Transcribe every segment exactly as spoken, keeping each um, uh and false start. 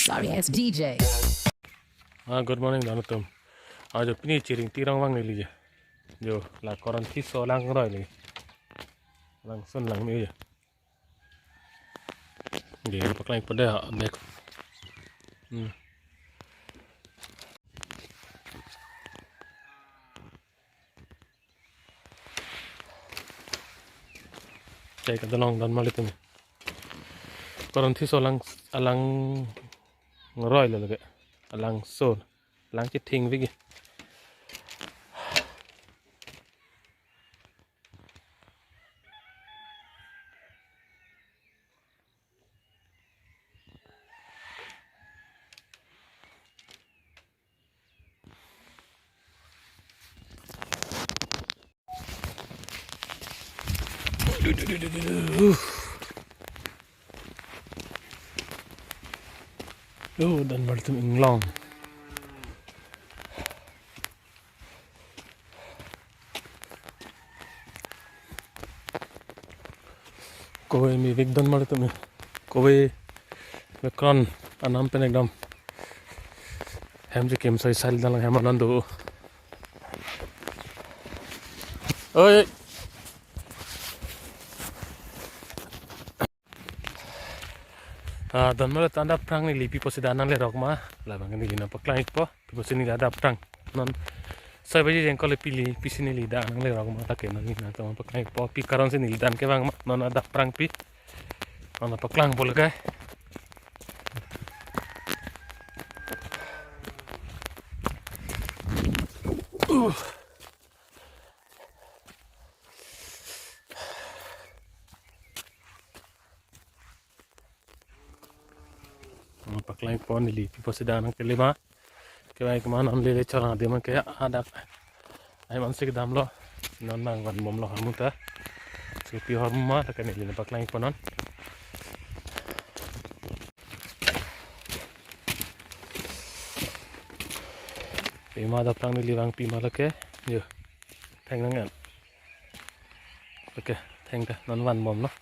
Sorry ass D J. Ah, good morning, don atum. Ah, jo pini Chiring Tirong vang neli je. Jo, la Koron Tisso alang roi neli. Langsun lang neli je. Neli paklang po dei ha, mek. Hmm. Chai kadolong don malitum. Koron Tisso alang, alang roi lo lake. Alangso. Alang chething vigi. Oh, don malitum inglong. Kove mevek don malitum. Kove mekron anam pen ekdom. Hem chekim soi sal dalang hem anan do. Oi. Ah, don malitum adap aphrang neli pi pusi dan nanglerok ma, labang neli nangpaklang-ikpo, pi pusi neli adap aphrang. Non sai baji jengkol pili, pisi neli dan nanglerok ma, ta ke non neli nangpaklang-ikpo, pi karon si neli dan kevang ma, non adap aphrang pi. Non paklangpo lake. Uh. Paklang-ikpo neli, pi pusi dan nangkele ma. Kevang ma non lele chorang adim ke adak. Ai man si kedam lo. Non nangvanbomlo hamu ta. Sopi ahormu ma, ta ke neli nangpaklang-ikpo non. Pima adap aphrang neli vangpi ma lake. Yo. Theng nang-en. Okay, theng ta non vanbomlo.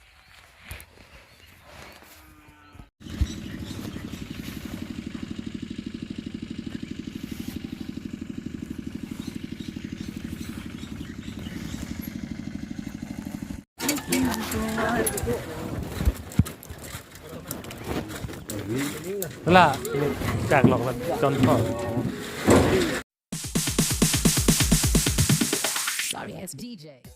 La, ini cak lo kan contoh. Sorry ass D J.